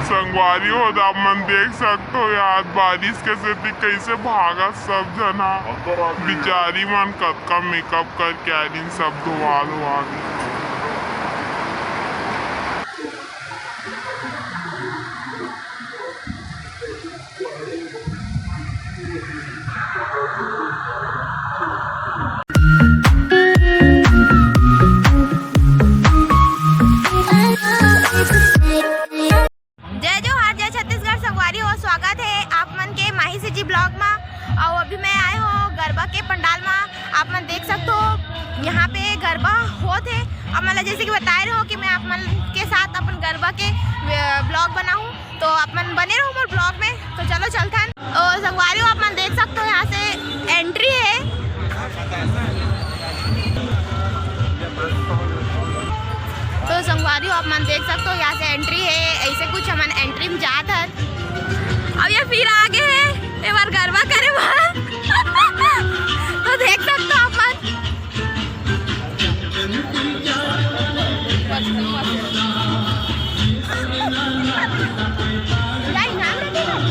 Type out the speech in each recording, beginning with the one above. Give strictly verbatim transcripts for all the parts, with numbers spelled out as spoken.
संगवारी हो, आप मन देख सकत हो यार, बारिश के सेती कैसे भागत सब झन ह। बिचारी मन कतका मेकअप करके आए दिन, सब धोवा धोवा के। जय जोहार, जय छत्तीसगढ़। संगवारी हो, स्वागत हे आप मन के माही सीजी ब्लॉग मा। अउ अभी मैं आए हों गरबा के पंडाल मा। आप मन देख सकत हो, यहाँ पे गरबा होत हे। आप मन ला जैसे कि बताए रहो कि मैं आप मन के साथ अपन गरबा के, अ, ब्लॉग बनाहूँ, तो आप मन बने रहो मोर ब्लॉग में। तो चलो चलथन। ओ संगवारी हो, आप मन देख सकत हो, यहाँ से एंट्री हे। तो संगवारी हो, आप मन देख सकत हो, यहाँ से एंट्री हे। ऐसे कुछ हमन एंट्री में जात हन। अब ये फिर आगे हे, ये बार गरबा करे बर। तो देख सकत हो आप मन।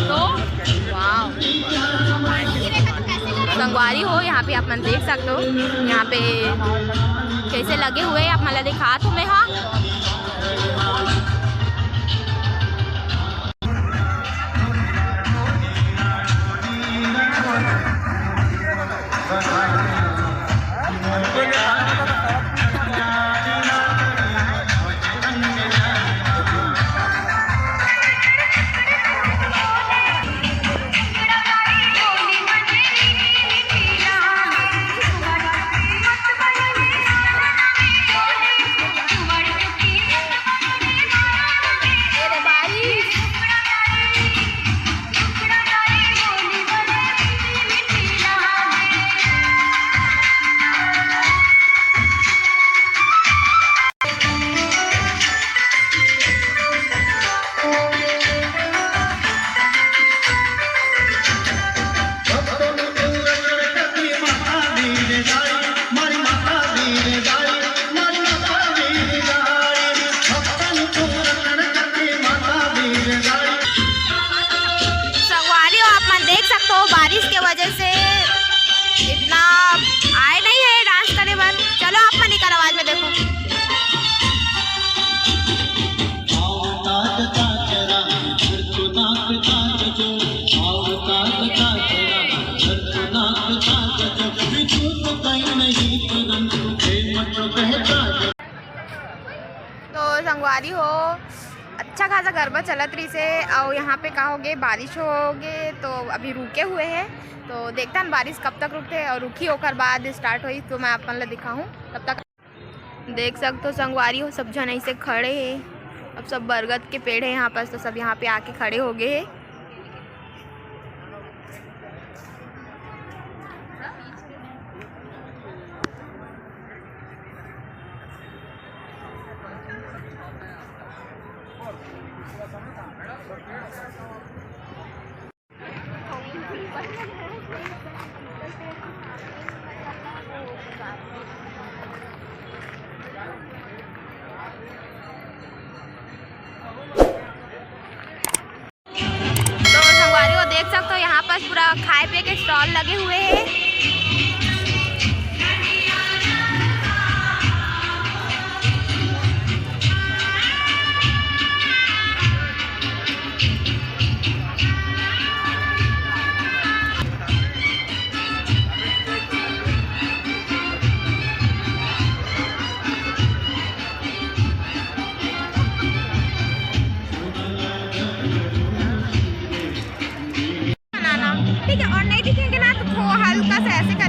तो, वाओ। संगवारी हो, यहाँ पे आप मन देख सकत हो, यहाँ पे कैसे लगे हुए हे, आप मन ला दिखात हों मैं हा। संगवारी हो, आप मन देख सकत हो, बारिश के वजह से इतना आए नहीं है डांस करे बर। चलो, आप मन एकर आवाज में देखो। तो संगवारी हो, अच्छा खासा गरबा चलत रहिस हे, अउ यहाँ पे का होगे, बारिश होगे, तो अभी रुके हुए हे। तो देखथन बारिश कब तक रुकथे अउ रुकही, ओकर बाद स्टार्ट होही, तो मैं आप मन ला दिखाहूँ। तब तक देख सकत हो संगवारी हो, सब झन ऐसे खड़े हे। अब सब बरगद के पेड़ हे यहाँ पास, तो सब यहाँ पे आके खड़े हो गए हे। तो संगवारी हो, देख सकत हो, यहाँ पास पूरा खाए पिए के स्टॉल लगे हुए हे। बनाना, ठीक है, और नहीं दिखेंगे ना तो थो-, हल्का सा ऐसे कर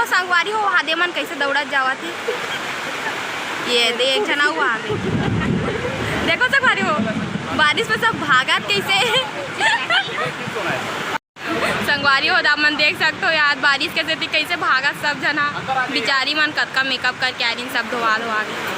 संगवारी हो, वहाँ दे मन कैसे दौड़त जावत हे। ये दे, एक झन अउ आ गे। देखो संगवारी हो, बारिश में सब भागत कैसे। संगवारी हो, आप मन देख सकते हो यार, बारिश के सेती कैसे भागत सब झन हा। बिचारी मन कतका मेकअप करके आ रही, सब धोवा धोवा के।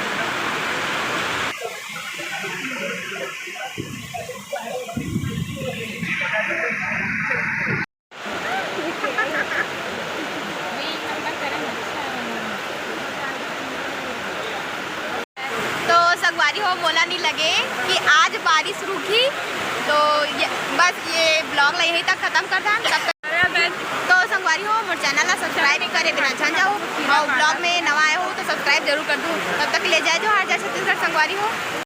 तो संगवारी हो, मोला नहीं लगे कि आज बारिश रुकही। तो ये, बस ये vlog ला यहीं तक खत्म कर दान। तब तक तो संगवारी हो, मोर channel ला subscribe करे बिना झन जाओ, और vlog में नवा आए हो तो subscribe जरूर कर दो। तब तक के लिए जय जोहार, जय छत्तीसगढ़ संगवारी हो।